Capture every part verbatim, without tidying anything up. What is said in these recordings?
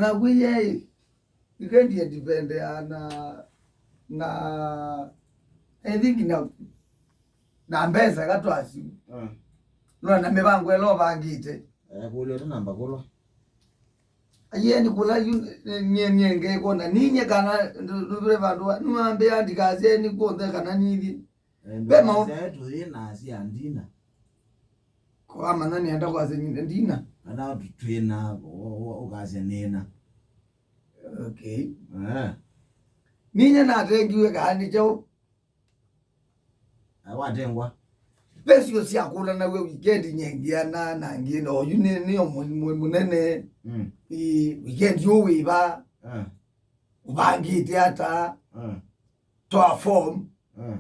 Na kwĩyai, weekend ya depend ya na, na, I think na, na mbesa katwasi. Mm. Nona na mĩvango ĩla ũvangĩte. Eh, kũlya ũte namba kũlwa. Ayeni kũla yu, nye, nye ngekona. Ninye kana ndũvire vandũ wa, nũambĩa ndikaseni kũnthe kana nithi. Eh, ve maũndũ. Ndũkasya tũyĩ na asia ndina. Kwa mana nĩenda kwasya nyine ndina. Kana twĩ na, ũkasya nĩna. Okay. Eh. Ninye natengiwe kaa nĩ kyaũ? Awatengwa. Ve sio syakũlanaw'a weekend nyengiana na ngĩ na oyu nĩ, nĩ mũnene. Mm. Ĩ, weekend yũ wĩva? Ah. Ũvangĩte ata? Ah. Toa form. Ah.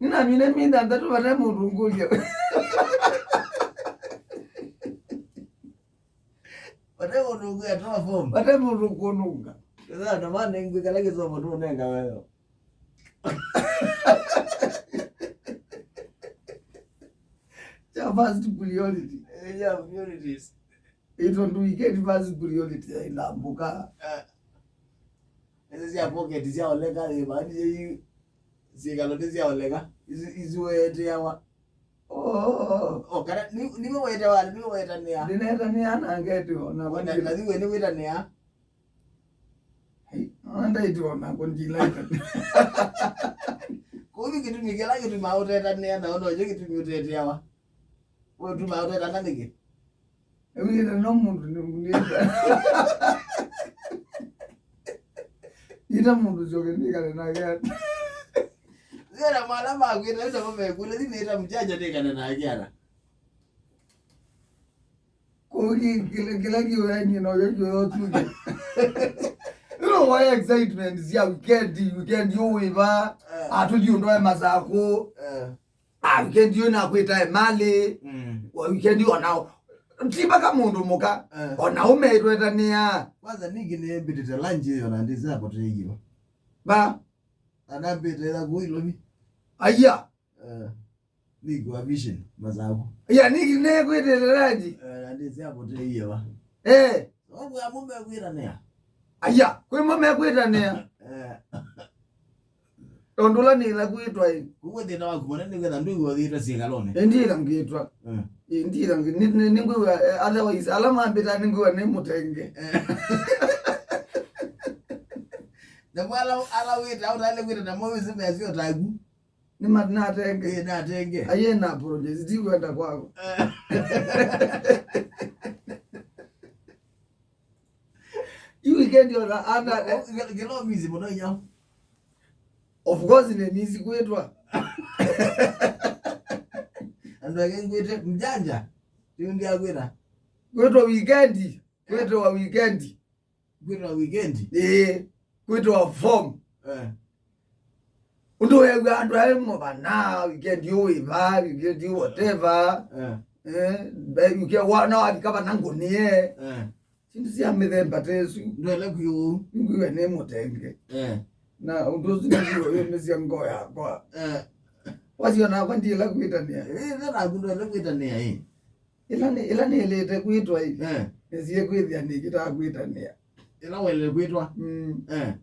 Nĩnamine mĩthanthatũ vate mũndũ ngũlya. Vate mũndũ ngũya toa form. Vate mũndũ kũnunga. Sasa ndo maana ngwĩ kala kĩsomo tũnenga wewe. Cha first priority. Eh, yeah, priorities. Ĩtwa ndũiketi first priority ya ilambũka. Eh. Ĩsĩ sya pocket syaoleka, ĩ, maana yĩ syĩkalo nĩ syaoleka. Isu, isu weteawa. Oh. O, kana, nĩ, nĩwe weteawa, nĩwe wetanĩa. Ndĩnetanĩa na ngeti o, na na, na thiwe nĩ wĩtanĩa. Hei, ona ndaitwa ona kũndilaita. Kũu nĩ kĩtumi kĩla kĩtumaa ũtetanĩa, na ona ũkyo kĩtumi ũteteawa. Ũtumaa ũtetana nĩkĩ? Wĩna no mũndũ nĩ, nĩ, ita mũndũ syoke ndikane nake ata. Zera mwana makwĩta, ita mama ekule, thĩ nĩta mjanja ndikane nake ata. Kũu kĩ-, kĩla, kĩla kĩũyanie na ũyo kĩũya ũtuge. Ĩno wa excitement sya weekend, weekend ũwĩva, eh, atũthi ũndũ wa Masakũ. Eh. Ah, weekend ĩyo nakwĩtae malĩ. Mm. Wa weekend ĩyo nao. Ti mpaka mũndũ mũka. Eh. Ona ũme ĩtwetanĩa. Kwanza ningĩ nĩmbĩtĩte lunch ĩyo na ndĩsapoteiwa. Va? Anambĩte ĩtha kũu Ilovi. Aya. Eh. Nĩngwa vision, Masakũ. Aya, ningĩ nĩkwĩtĩte lunch. Eh, na ndĩsapoteiwa. Eh. Ogu amũ mekwĩtanĩa. Aya, kwĩ mo mekwĩtanĩa. Eh. Tondũ ũla nĩla kwĩtwa ĩ. Kũguo thĩna waku mũnene nĩ kwĩtha ndwĩw'a ũthĩĩtwe syĩkalonĩ. Ĩndĩ ĩla ngĩtwa. Mm. Ĩndĩ ĩla ngĩ-, nĩ, nĩ, nĩngwĩw'a, eh, otherwise, ala mambĩtaa nĩngwĩw'a nĩ mũtenge. Eh. Namo ala, ala wĩta, ũtaĩle kwĩta namo wĩsĩ measyo taku. Nĩ ma-, natenge. Ĩĩ, natenge. Aiye na apologies, ndikwenda kwako. Eh. Yu weekend ona, ana, eh. Kĩla ũmisi mũno inyao. Of course, nĩ misi kwĩtwa. Andũ angĩ ngwĩte mjanja. Yu ndiakwĩta. Kwĩtwa weekend. Kwĩtwa weekend. Kwĩtwa weekend? Ĩĩ, kwĩtwa form. Eh. Ũndũ weew'a andũ aĩ mo vana, weekend yu wĩ va, weekend yu whatever. Eh. Eh, be-, weekend wa-, na wavika vana ngũnie. Eh. Sindu sya mĩthemba ta ĩsu. Ndwele kwĩ ũu. Ngwĩwe nĩ mũtenge. Eh. Na ũndũ ũsu nĩguo wĩmĩsya ngoo yakwa. Eh. Wasio nakwa ndiĩla kwĩtanĩa. Eh, na naku ndwele kwĩtanĩa, eh. Ĩla nĩ, ĩla nĩlĩte kwĩtwa ĩ, eh, nĩsie kwĩthĩa nĩkĩtaa kwĩtanĩa. Ĩla waĩle kwĩtwa? Mm. Eh.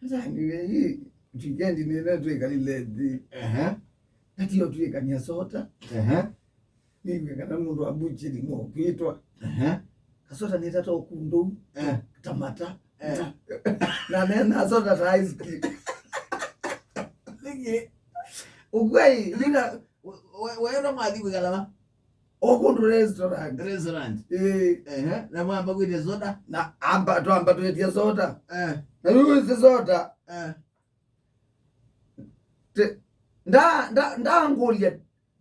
Sasa nĩwe ĩ, weekend nĩna twĩkalile nthĩ. Ehe. Natio twĩkania soda. Ehe. Nĩw'e kana mũndũ wa mbuchiri no kwĩtwa. Ehe. Kasota nĩtata ũkundũ. Eh. Tamata. Eh. Na, na, na soda ta ice cream. Nĩkĩ? Ũkwai, nĩna, we, we, we, no mwathi kwĩkala va? O kũndũ restaurant. Restaurant. Ĩĩ. Ehe, na mwamba kwĩtya soda? Na amba, twamba twĩtya soda. Eh. Na yu wĩsĩ soda. Eh. Te-, nda-, nda-, ndangũlya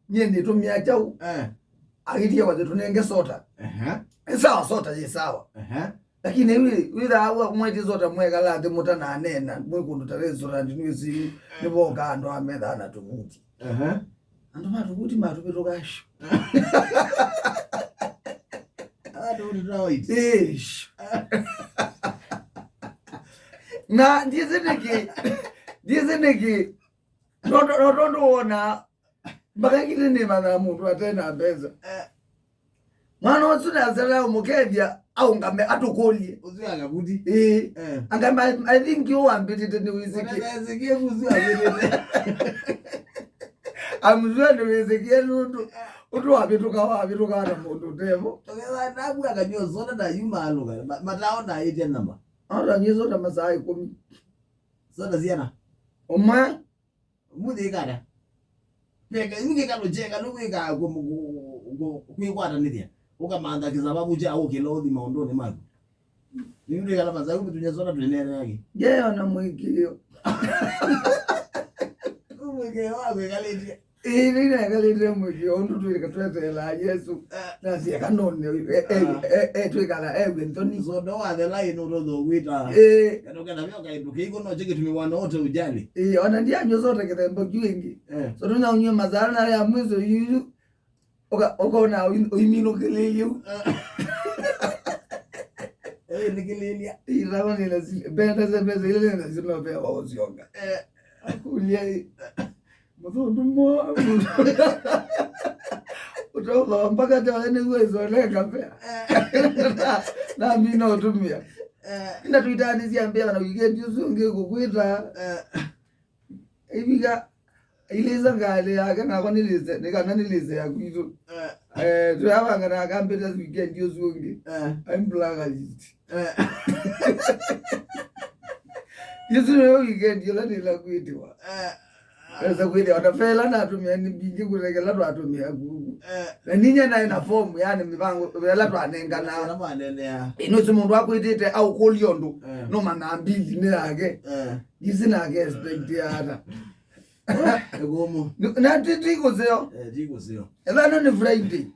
nyie nĩtũmĩa kyaũ. Eh. Agĩtie wathe tũnenge soda. Ehe. Nĩ sawa, soda yĩ sawa. Ehe. Lakini wi-, wĩthaa wa mweti soda mwekala nthĩ mũtananeena, mwĩ kũndũ ta restaurant, nĩwĩsĩ nĩvokaa andũ amethaa na tũvuti. Ehe. Andũ ma tũvuti matũvĩtũka shu. Ah, tũvuti twa white. Ĩĩ, shu. Na ndiĩsĩ nĩkĩ, ndiĩsĩ nĩkĩ, no, no, no tondũ wona, mpaka kĩtĩ nĩmanyaa mũndũ ate na mbesa. Eh. Mwana ũsu nasala ũmũkethya, aũngame atũkũlye. Ũsu akakuti. Ĩĩ. Eh. Angamba, I think you wambĩtĩte nĩwĩsĩkie. Ũnethesĩkie kusu ambĩtĩte. I'm sure nĩwĩsĩkie nũndũ ũndũ wavĩtũka, wavĩtũka na mũndũ ũtevo. Ũkethĩa naku akanyua soda na yuma alũka. Ma- Matao na ĩtya namba. Atanyie soda masaa ĩkũmi. Soda siana. Ũmwe. Mũthĩ ĩkata. Peka, yu kĩkalo kyeka nũkwĩkaa kwĩkwatanĩthya. Ũkamantha kĩsababu kya ũkĩla ũthi maũndũnĩ maku. Nĩndwĩkala masavu tunya soda twĩneeneaki. Ngeona mũĩkĩĩo. Mũĩkĩĩo waku ĩkalĩtye. Ĩĩ, nĩnaekalĩte mũĩkĩĩo ũndũ twĩka tweteelaa Yesũ. Eh. Nasieka none, e- e- Ah. e- e- twĩkala ew'e nthoni. Soda wathela ĩnũtotho gwĩta. Ĩĩ. Kana ũkenda vyo kaĩndũ kĩiko no kĩkĩtumiwa na ũte ũjali. Ĩĩ, ona ndianywa soda kĩthembo kyu ĩngĩ. Eh. Soda nyaũnywa masaa na ya mwiso yuyu. Ũka- ũkona ũi- ũiminũkĩlĩlye u. Ũiminũkĩlĩlya. Ĩĩ, ĩtava nĩna si- mbenda sya mbesa ile nĩna sino ve waũsyonga. Eh. Akũlya ĩ, mũthũndũ mwa ũtothomba kata wene uwe isolenga pea. Eh. Na- namina ũtumia. Eh. Ina tuitanisya mbea na weekend ũsu ũngĩ kũkwĩta. Eh. Ivika ilĩsa ngalĩ yake nakwa nĩlĩse nĩkana nĩlĩse ya kwitũ. Eh. Eh, twĩavanga na akambĩta weekend ũsu ũngĩ. Eh. I'm blacklist. Eh. Isu nĩyo weekend ĩla nĩla kwĩtĩwa. Eh. Esa kwĩthĩa ona fela natumia nĩ mbingĩ kũtekela twatumia kuku. Eh. Na ninya naĩ na form yani mĩvango ĩla twanengana. Ĩla mwanenea. Ĩno si mũndũ akwĩtĩte aũkũlya ũndũ. Eh. No mana mbili nĩ yake. Eh. Isi nake expect ata. Ĩkũmũ. Na ti ti kũseo. Eh, ti kũseo. Ethano nĩ Friday.